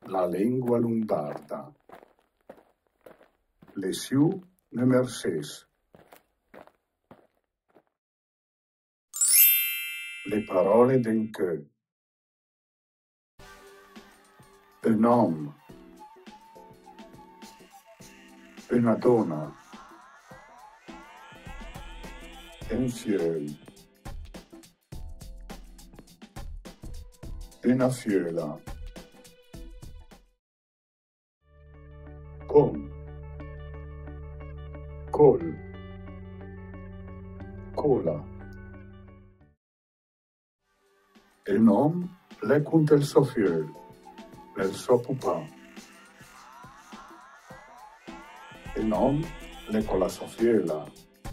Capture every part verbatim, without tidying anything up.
La lengua lombarda. Lesiù numer ses. Le parole d'incö. Un òm. Una dona. Un fiöl. Una fiöla. Con. Col. Cola. Un òm l'è cont el sò fiöl, l'è el sò pupà. Un òm l'è co la sò fiöla,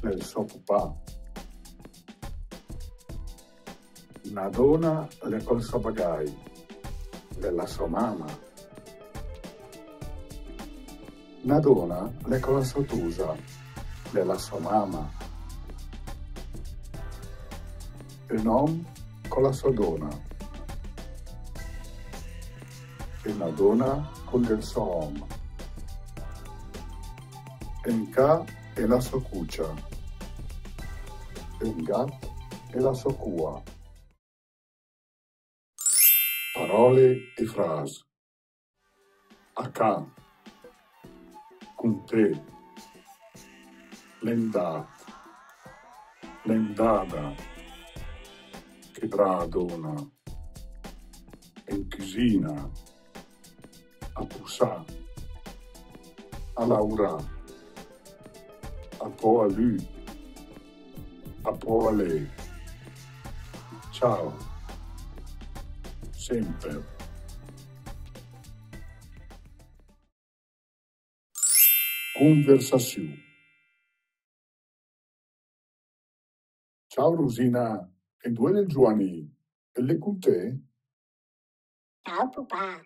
l'è el sò pupà. Na dona l'è col sò bagai, l'è la sò mama. Na dona l'è co la sò tusa, l'è la sò mama. Un òm co la sò dona. Una dona con el sò òm. Un ca e la sò cucia. Un gat e la sò cua. Parole e frase. A cà. Con te. L'è 'ndat. L'è 'ndada. Che brava dona. In cusina. A pusà. A laurà. A pò a lü. A pò a lé. Ciao. Semper. Conversasiù. Ciao Rosina, e 'ndo l'è el Giuanì? L'è con te? Ciao pupà.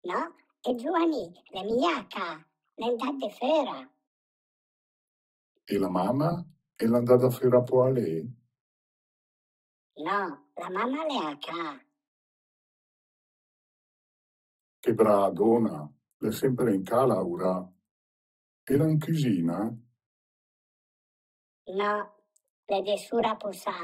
No, el Giuanì l'è mia a cà, l'è 'ndat de föra. E la mama? E l'è 'ndada föra pò a lé? No, la mama l'è a cà. Che brava dona, l'è semper in cà a laurà. E l'è in cusina? No, l'è de sura a pusà.